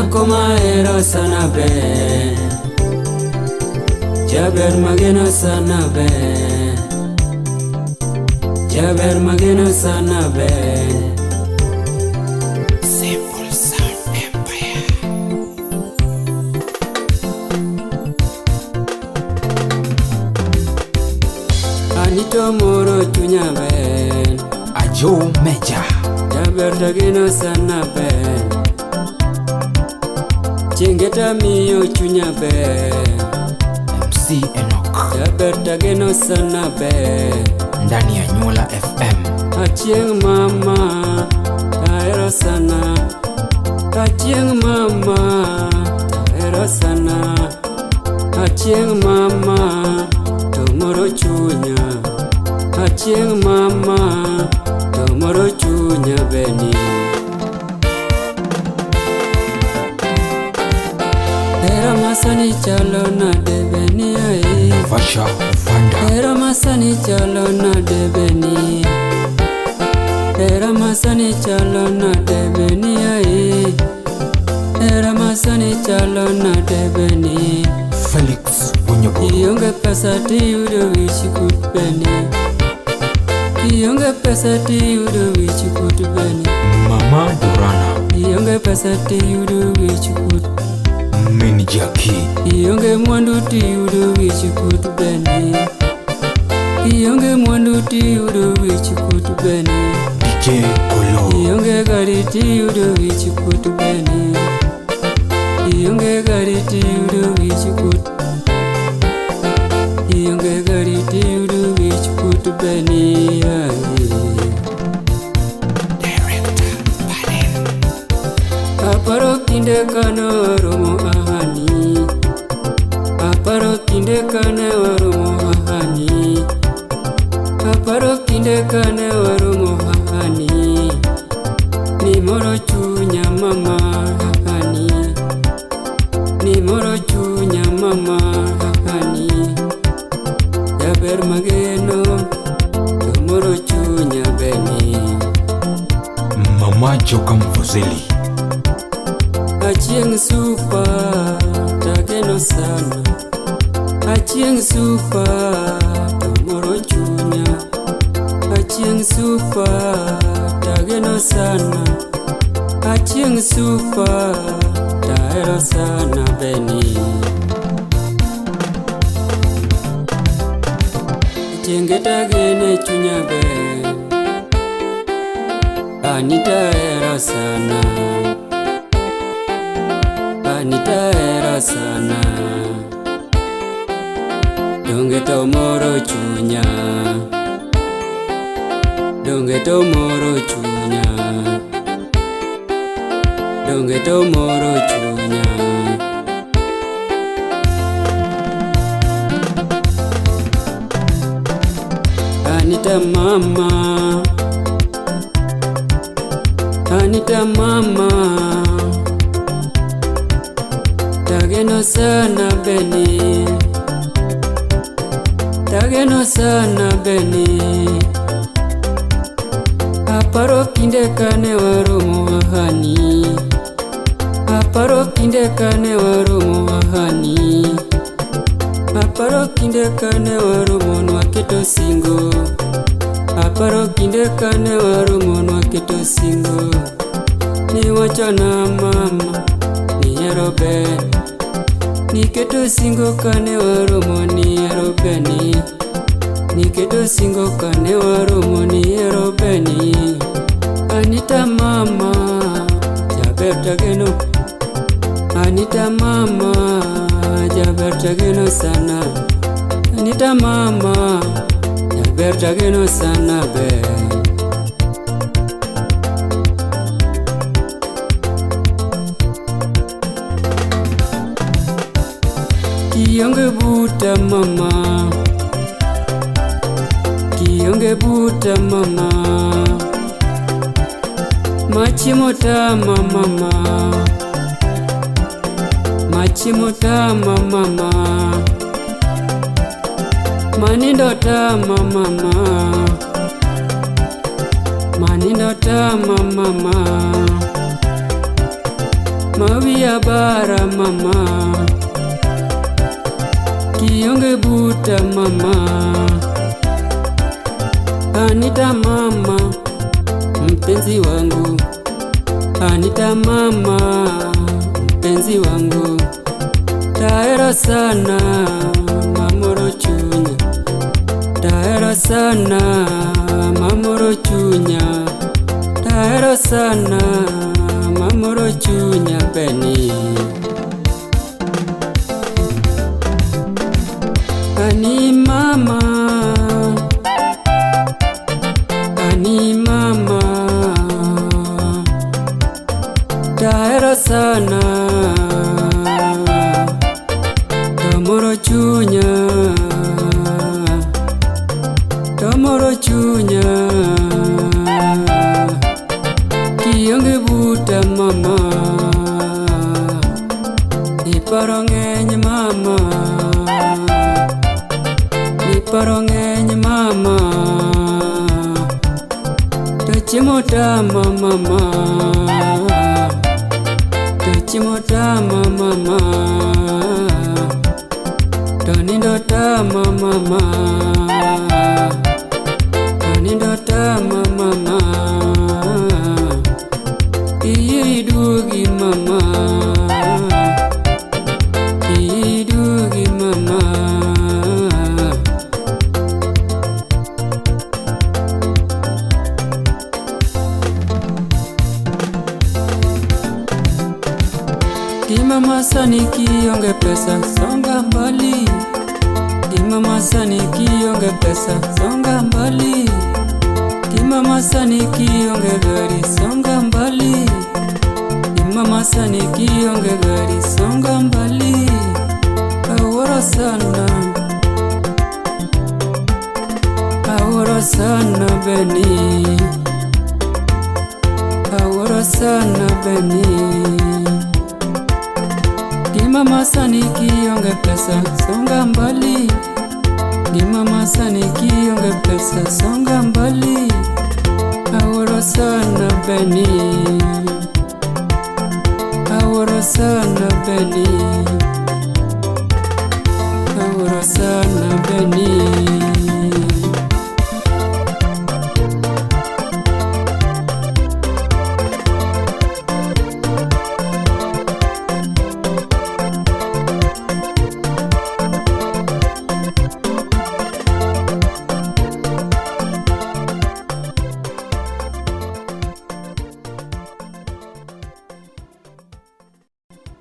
Nyako mahero sana ber, jaber mageno sana ber, jaber mageno sana ber. Simple Sound Empire. Anito moro chunya ber, Ajo Meja. jaber tageno sana ber. Chengeta miyo chunya ber, MC Enoch. jaber tageno sana ber. Ndani ya Nyuola FM. Achieng' mama, ahero sana. Achieng' mama, ahero sana. Achieng' mama, to moro chunya. Achieng' mama, to moro chunya beni. Hera masani chalo nade beni ai. Vasha Vanda. Hera masani chalo nade beni. Hera masani chalo nade beni ai. Hera masani chalo nade beni. Felix Bunyaburu. Ionge pesa tiyudo wich kut beni. Ionge pesa tiyudo wich kut beni. Mama Dorana. Ionge pesa tiyudo wich kut. Min Jackie. Ionge mwandu tiyudo wich kut beni. Ionge mwandu tiyudo wich kut beni. DJ Kolo. Ionge gari tiyudo wich kut beni. Ionge gari tiyudo wich kut. Ionge gari tiyudo wich kut beni. Ai. Director Palen. Aparo kinde kane waromo ahani. Aparo kinde kane waromo ahani. Aparo kinde kane waromo ahani. Ni moro chunya mama ahani. Ni moro chunya mama ahani. Jaber mageno to moro chunya beni. Mama Joka Mfuzeli. Achieng' supa tageno sana. Achieng' supa to moro chunya. Achieng' supa tageno sana. Achieng' supa tahero sana beni. Chienge tagene chunya ber. Anita hero sana. Anita hero sana. Donge to moro chunya. Donge to moro chunya. Donge to moro chunya. Anita mama. Anita mama. Tageno sana beni. Tageno sana beni. Aparo kinde kane waromo ahani. Aparo kinde kane waromo ahani. Aparo kinde kane waromo nwaketo singo. Aparo kinde kane waromo nwaketo singo. Niwachona mama nihero ber. Niketo singo kane waromo nihero beni. Niketo singo kane waromo nihero beni. Anita mama jaber tageno. Anita mama jaber tageno sana. Anita mama jaber tageno sana ber. Kionge buta mama. Kionge buta mama. Machiemo tama mama. Machiemo tama mama. Manindo tama mama. Manindo tama mama. Mawiya bara mama, kionge buta mama. Anita mama, mpenzi wangu. Anita mama, mpenzi wangu. Tahero sana, mamoro chunya. Tahero sana, mamoro chunya. Tahero sana, mamoro chunya beni. Ani mama, ani mama. Tahero sana, tomoro chunya, tomoro chunya. Kionge buta mama, iparo ng'eny mama, iparo ng'eny mama. To chiemo tama mama, to chiemo tama mama. To nindo tama mama, to nindo tama mama. Iyi duogi mama, iyi duogi mama. Gima masani kionge pesa, songa mbali. Gima masani kionge pesa, songa mbali. Gima masani kionge gari, songa mbali. Gima masani kionge gari, songa mbali. Awuoro sana, awuoro sana Beni, awuoro sana Beni. Gima masani kionge pesa, songa mbali. Gima masani kionge pesa, songa mbali. Awuoro sana Beni, awuoro sana Beni.